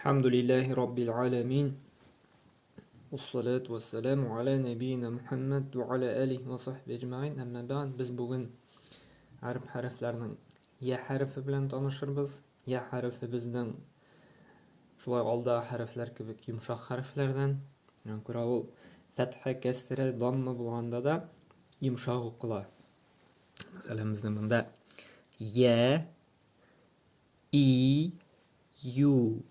Әлхәмдүлилләһи раббил галәмин. Вассалату вассаламу аля нәбиина Мухаммад ва аля алихи ва сахби әҗмәгыйн. Әмма бәгъд, без бүген гарәп хәрефләренең я хәрефе белән танышырбыз. Я хәрефе безнең шулай алда хәрефләр кебек йомшак хәрефләрдән. Шуңа күрә ул фәтхә, кәсрә, дамма булганда да йомшак укыла. Мәсәлән, безнең монда я, И, ю,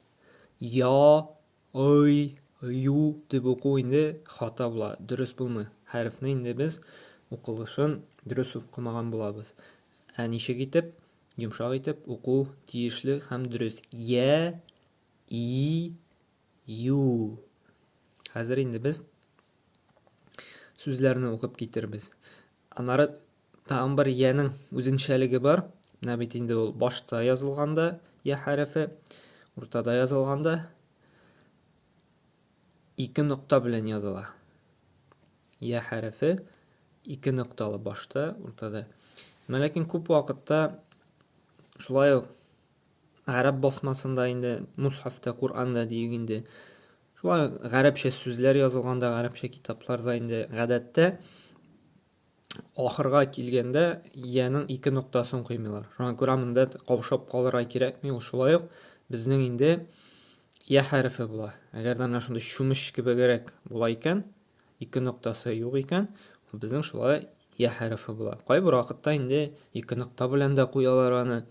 я, ый, ю дип уку инде хата була, дөрес булмый. Хәрефне инде без укылышын дөрес укымаган булабыз. Ә ничек итеп, йомшак итеп уку тиешле һәм дөрес? Я, и, ю. Хәзер инде без сүзләрне укып китербез. Аннары тагын бер янең үзенчәлеге бар. Менә бит инде ул башта язылганда я хәрефе, уртада язылганда ике нокта белән языла. Я хәрефе ике нокталы башта, уртада. Менә ләкин күп вакытта шулай ук гарәп басмасында инде мусхафта, Коръәндә диек инде. Шулай ук гарәпчә сүзләр язылганда, гарәпчә китапларда инде гадәттә ахырга килгәндә яның ике ноктасын куймыйлар. Шуңа күрә монда каушап калырга кирәкми, ул шулай ук безнең инде я хәрефе була. Әгәр дә менә шундый чүмеч кебегрәк була икән, ике ноктасы юк икән, безнең шулай я хәрефе була. Кайбер вакытта инде ике нокта белән дә куялар аны.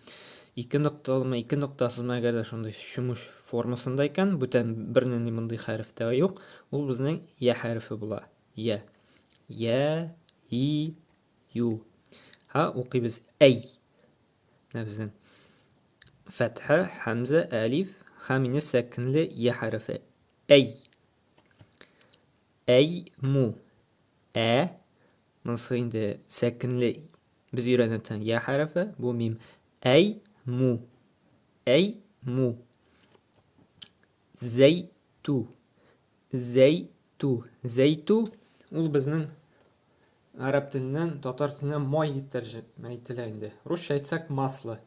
Ике нокталымы, ике ноктасызмы, әгәр дә шундый чүмеч формасында икән, бүтән бернинди мондый хәреф тә юк, ул безнең я хәрефе була. Я. Я, и, ю. Һа, укыйбыз. Әй. Менә безнең фәтхә, хәмзә, әлиф һәм инде сәкенле я хәрефе. Әй. Әй, му. Ә, монысы инде сәкенле без өйрәнә я хәрефе, бу мим. Әй, му. Әй, му. Зәй, ту. Зәй, ту. Зәй, ту ул безнең гарәп теленнән татар теленә май дип тәрҗемә ителә инде. Русча әйтсәк, масло.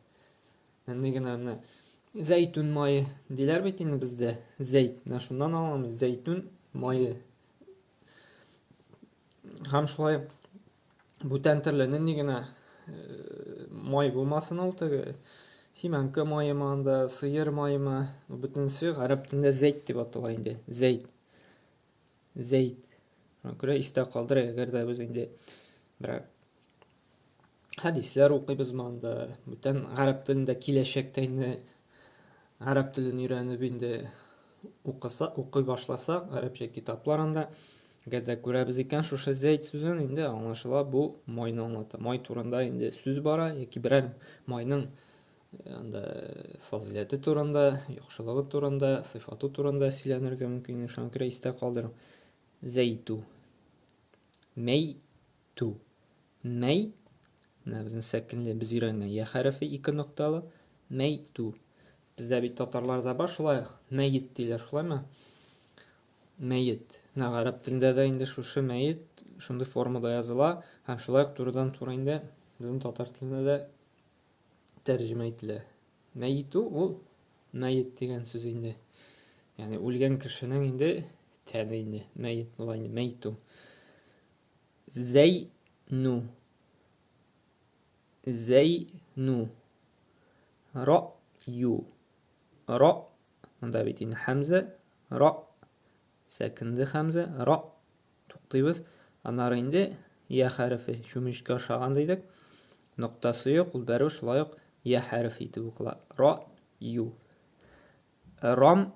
Нинди генә менә зәйтүн мае диләр бит инде бездә. Зәйт. Менә шуннан алынган зәйтүн мае. Һәм шулай бүтән төрле нинди генә э, май булмасын ул теге симәнке маемы анда, сыер маемы, бөтенесе гарәп телендә зәйт дип атала инде. Зәйт. Зәйт. Шуңа күрә истә калдырыйк, әгәр дә без инде берәр хәдисләр укыйбызмы анда, бүтән гарәп телендә киләчәктә инде гарәп телен өйрәнеп инде укыса, укый башласак, гарәпчә китаплар анда, әгәр дә күрәбез икән шушы зәйт сүзен, инде аңлашыла, бу майны аңлата. Май турында инде сүз бара яки берәр майның э, анда фазыйләте турында, яхшылыгы турында, сыйфаты турында сөйләнергә мөмкин. Шуңа күрә истә калдырың. Зәйтү. Мәй Ту. Мәй. Менә безнең сәкенле без өйрәнгән я хәрефе ике нокталы. Мәй ту. Бездә бит татарларда бар шулай мәет диләр, шулаймы? Мәет. Менә гарәп телендә дә инде шушы мәет шундый формада языла һәм шулай ук турыдан-туры инде безнең татар телендә дә тәрҗемә ителә. Мәету ул мәет дигән сүз инде. Ягъни үлгән кешенең инде тәне инде мәет була инде мәету. Зәйну. Зәйну. Ра ю. Ра. Монда бит инде хәмзә. Ра. Сәкенле хәмзә. Ра. Туктыйбыз. Аннары инде я хәрефе чүмечкә ошаган дидек. Ноктасы юк, ул бәрү шулай ук я хәрефе итеп укыла. Ра ю. Рам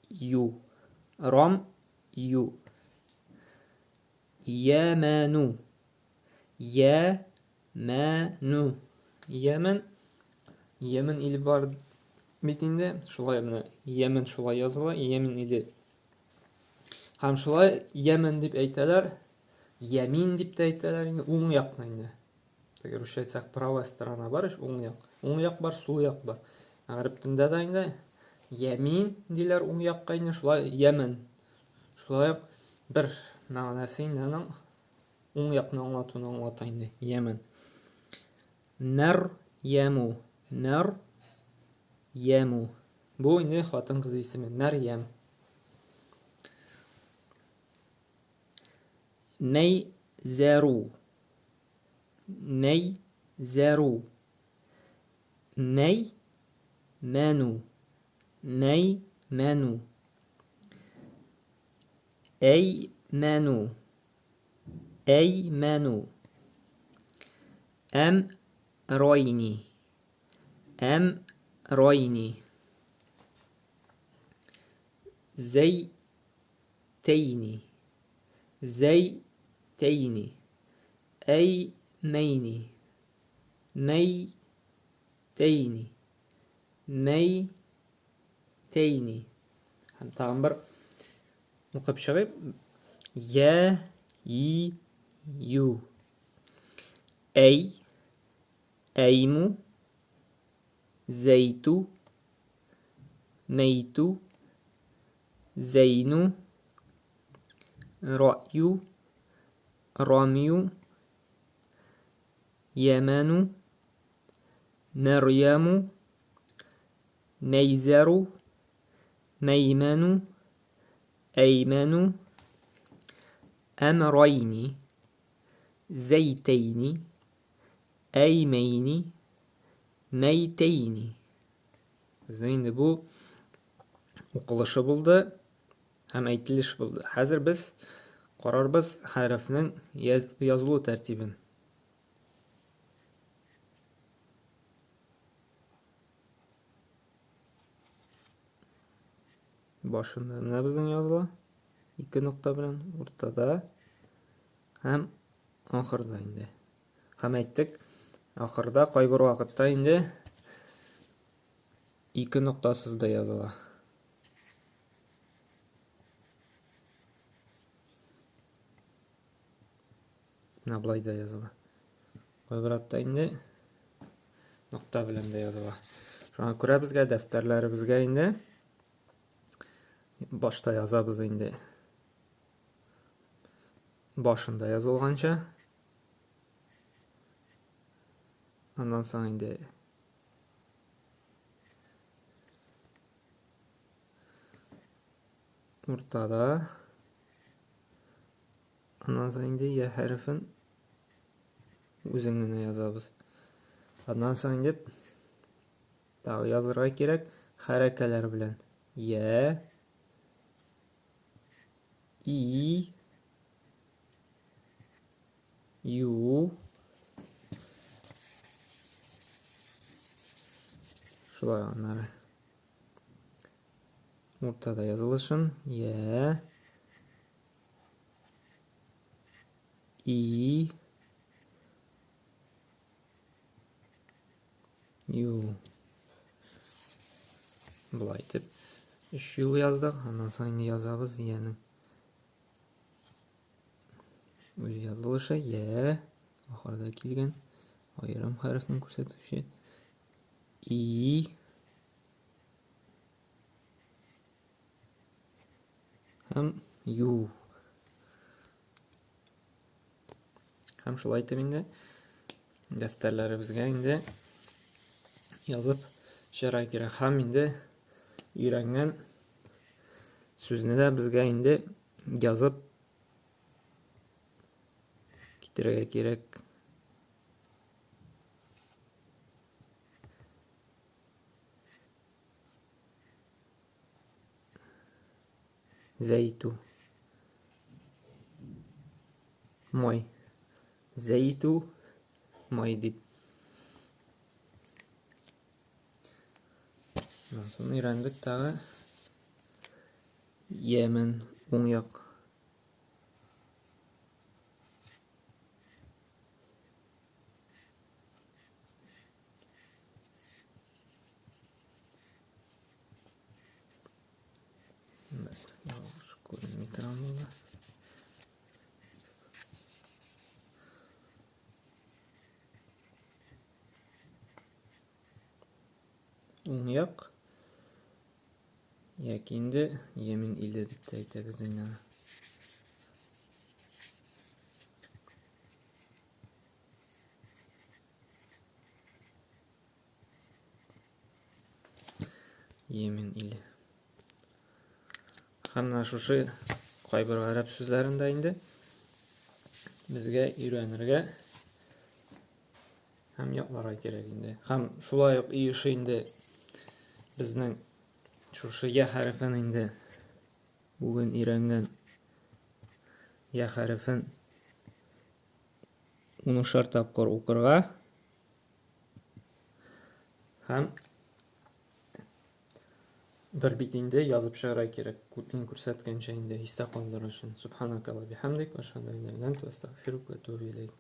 ю. Рам ю. Йәмәну. Йә-мә-нү. Йәмен. Йәмен иле бар бит инде. Шулай менә Йәмен шулай языла, Йәмен иле. Һәм шулай Йәмен дип әйтәләр. Йәмин дип тә әйтәләр инде, уң якны инде. Теге русча әйтсәк, правая сторона бар ич, уң як. Уң як бар, сул як бар. Гарәп телендә дә инде Йәмин диләр уң якка инде, шулай Йәмен. Шулай ук бер мәгънәсе инде аның уң якны аңлатуны аңлата инде. Йәмен. Мәр яму. Мәр яму. Бу инде хатын-кыз исеме Мәрьям. Мәйзәру. Мәйзәру. Мәй мәну. Мәй мәну. Әймәну. Әймәну. Әм ройни. Әм ройни. Зәй тәйни. Зәй тәйни. Әй мәйни. Мәй тәйни. Мәй тәйни. Һәм тагын бер укып чыгыйк. Я, и, ю. Әй, әйму, зәйту, мәйту, зәйну, раю, рамю, йәмәну, мәрьяму, мәйзәру, мәймәну, әймәну, әмрайни, зәйтәйни, әймәйни, мәйтәйни. Безнең инде бу укылышы булды һәм әйтелеш булды. Хәзер без карарбыз хәрефнең язылу тәртибен. Башында менә безнең языла. Ике нокта белән уртада һәм ахырда инде. Һәм әйттек, ахырда кайбер вакытта инде ике ноктасыз да языла. Менә болай да языла. Кайбер атта инде нокта белән дә языла. Шуңа күрә безгә дәфтәрләребезгә инде башта язабыз инде. Башында язылганча. Аннан соң инде уртада. Аннан соң инде я хәрефен үзен генә язабыз. Аннан соң инде тагы язырга кирәк хәрәкәләр белән. Я, и, ю. Шулай аннары. Уртада язылышын. Я, И, Ю. Болай итеп өч юл яздык. Аннан соң инде язабыз янең. Үз язылышы я ахырда килгән аерым хәрефне күрсәтүче и Һәм ю. Һәм шулай итеп инде дәфтәрләребезгә инде язып чыгарга кирәк. Һәм инде өйрәнгән сүзне дә безгә инде язып китерергә кирәк. Зәйтү. Май. Зәйтү май дип. Монысын өйрәндек тагы. Йәмен уң як. Күренми торган булды. Уң як яки инде Йемен иле дип тә әйтәбез инде аны. Йемен иле. Һәм менә шушы кайбер гарәп сүзләрен дә инде безгә өйрәнергә һәм ятларга кирәк инде. Һәм шулай ук иеше инде безнең шушы я хәрефен инде бүген өйрәнгән я хәрефен унышар тапкыр укырга һәм бер бит инде язып чыгарга кирәк. Мин күрсәткәнчә инде истә калдыру өчен. Субханакалла бихамдик, ва ашһаду ан ла иляха илля анта, астагфирука ва атубу иләйк.